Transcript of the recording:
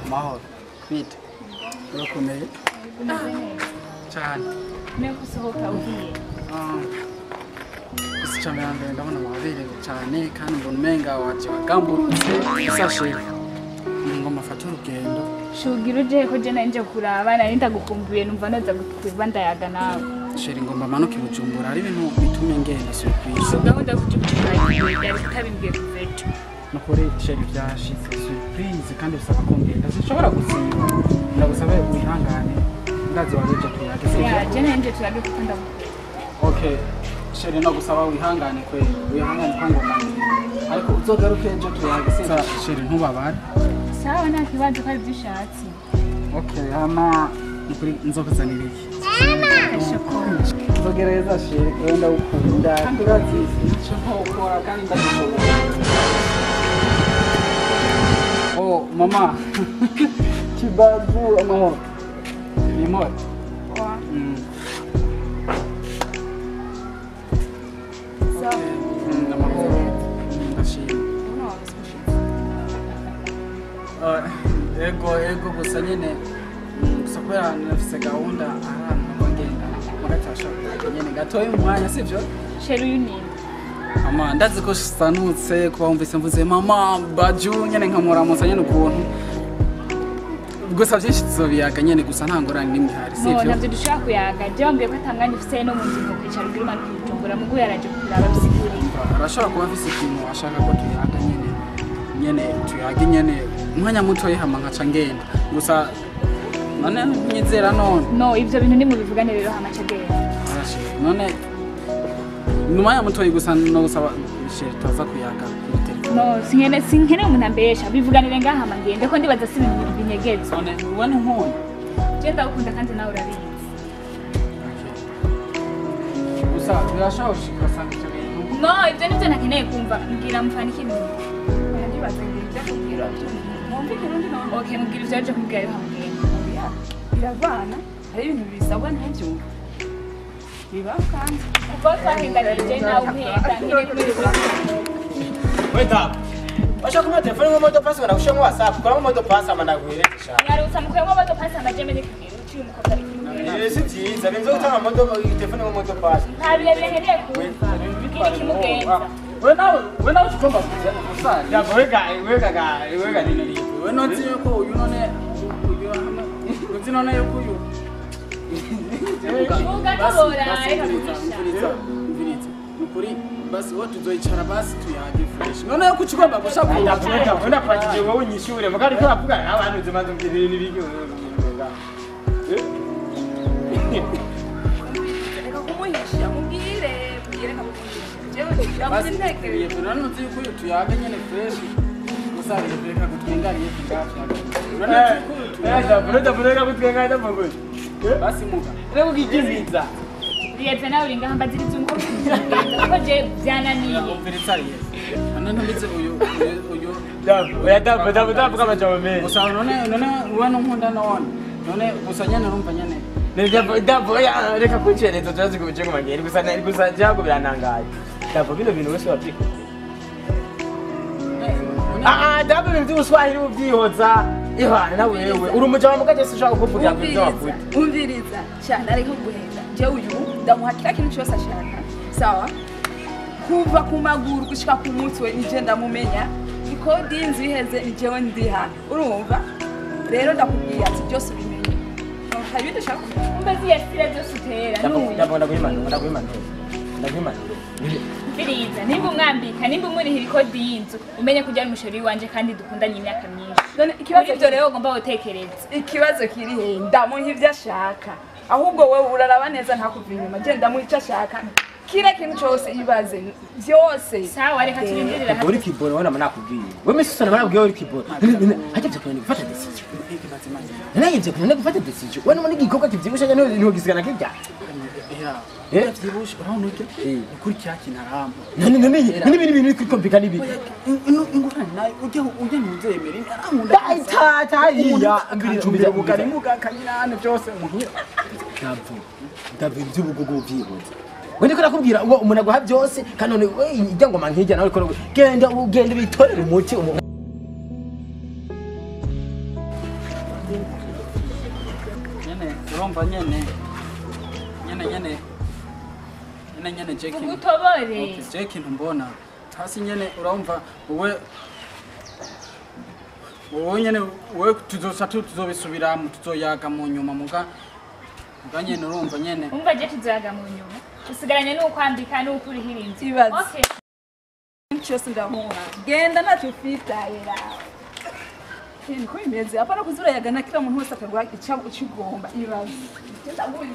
Mahoro bite urakomeye cyane mwe kusohoka ugiye gusa icya mbere ndabona waberewe cyane kandi mbona umenga waje wagamburutse isashe ngoma afate urugendo shugira uje ko je nanje kuraba nari ndagukumbuye numva noza kuba ndayaga nawe chéri ngomba manuke Bujumbura ari ibintu bitumye ngenda surprise gahunda kujumbura yari kutabimbwiye kuva ejo nukuri chéri byashitse surprise kandi bisaba ko ngenda sinshobora gusiba ndagusabe wihangane ndazi wabeje tuyage sivyo ya je nanje tuyage kuko ndagukunda okay chéri no gusaba wihangane kweli wihangane ko ngomba ariko uzogaruke ejo tuyage sivyo chéri ntubabare sawa nta kibazo ko ari ibyo ushatse okay ama nukuri nzokuzanira iki nzogereza chéri kubera ndagukunda kandi urazi icyo ntokora kandi ndagukunda oh mama kibazu amahoro ni moro amahoro ndashima ego ego gusa nyene gusa kubera nafise gahunda ahantu ngomba ngenda mugatasha nyene gatoya umwanya sivyo chéri uyu ni ama ndazi ko sanutse kuba wumvise mvuze mama baju nyene nkamuramutsa nyene ukuntu gusa byinshi tuzobiyaga nyene gusa nta ngorane n'imwe ihari sivyo no navyo dushobora kuyaga je wambwiye ko atanganya ufise no mu nzu kwicara ugira umanuka Bujumbura mugu yaraje kuraba bisiguriye arashobora kuba afise ikintu ashaka ko tuyaga nyene nyene tuyage nyene umwanya muto hama nkaca ngenda gusa none nyizera none no ivyo bintu nimubivugane rero hama ca genda none numaya muto gusa no gusaba chéri tuza kuyaga kuri telefone no sinkene umuntu ambesha bivuganire ngaha hama ngende ko ndibaza si ibintu binyegeza none wewe ntunkunda je ndagukunda kandi nawe urabizi gusa birashobora ugasanga ivyo bintu no ivyo nivyo ntakeneye kumva mbwira mufana ikintu ndibaza ngira ibyo akubwira mwumve ikirundi none okay mubwira ivyo yaje kumbwira yo hama ngende biravana hari ibintu bisabwa ntubyumve bibaho kandi kuva twahendanije nawe umpenda nkene kumenya wait up Basha kuma telefone ngo moto pass banakusha ngo WhatsApp kora moto pass amana guherekesha nyarutsa mukwe ngo moto pass amajemene kugira uciye umukobwa ari si byiza binzo gutanga moto telefone ngo moto pass nta birebire nkeneye kumva bwira ikimugenza we nawe ugomba kuza gusa ya wega nini we nonzi yuko uyu none uyu hamwe uzi none yuko uyu ugatobora reka kugisha mviriza nukuri basi wowe tuzoyicara basi tuyage fresh none yuko ukigomba gushaka ndabona kwakije wowe unyishure mugari ko avuga abantu zimanze mbwira ibintu biki reka kumuhisha mubwire mubwire nkamubwira basi none uzi yuko uyu tuyage nyene fresh gusa reka gutwengariye none yuko uyu tuyage ndabona gutwenga ndavuga basi muga reka kugijimiza Riyeze nawe uri ngaha mbaziriza umukobwa kuko je byananiye umviriza Riyeze none ntubize uyu uyu oya ndavuga amajambo menshi gusa none uwe nunkunda none none gusa nyene urumva nyene ndavuga reka kuncereza turazi kubice ngo magere gusa gusa jago biranangaye ndavuga bino bintu wese wabyikunda ndavuga ibintu by'ubuswahili ubyihoza ihana na wewe uri umujama mugaje sinshaka kukuvugira ku byo wavuze umviriza cyane ariko guhenda je uyu ndamuha kila kintu cyose ashaka sawa kuva ku maguru gushika ku mutwe nije ndamumenya ikodi y'inzu iheze ni jewe ndiha urumva rero ndakubwiye ati byose ubimenye hari ibindi ushaka kumenya umva ziyasira zose utera n'uyu ndaguha impanuro mviriza nimba umwambika nimba umurihira ikodi y'inzu umenye ko ujyana umusheri wanje kandi dukundanye imyaka myinshi none ikibazo ibyo rero ugomba gutekereza ikibazo kiri he ndamuha ibyo ashaka ahubwo wowe uraraba neza ntakuva inyuma je ndamuha icyo ashaka kila kintu cyose ibaze byose sawa reka turindirira uri kibona wana manakubwiye we misi sana manakubwiye uri kibona hajya byo kunani gufata decision naye byo kunani gufata decision we none igikorwa kivyibusha nyane niho gisigana kijya eh byibusha urabona uke ukuri cyakintu aramba none none none ibintu biri kuri kompika nibi ingorane nayo ujye ntuzemere arankunda tata ya mbiri ubugari muga kanyirane byose muhira ndavu ndavu iby'ubugugu byihoza Wende ko nakubwira ngo umuntu aguha byose kandi none we ijya ngoma nkijya nawe uriko genda ugenda bitorere umuti Nyene urumva nyene nyene nyene nyene nyene Jackie. Ugutobore. Okay, Jackie ntumbona hasi nyene urumva wowe wowe nyene wowe tuzosa tuzobisubiramo tuzoyaga mu nyuma muga muga nyene urumva nyene Umva je tuzoyaga mu nyuma. Usigaranye n'ukwambika n'ukurihira inzu. Ibaze. Okay. Cyose ndamuha genda ntacyo ufitayera niko bimeze apana kuzurayaga na kila muntu wese akaguha icyo ukigomba ibaze. Genda nguhe.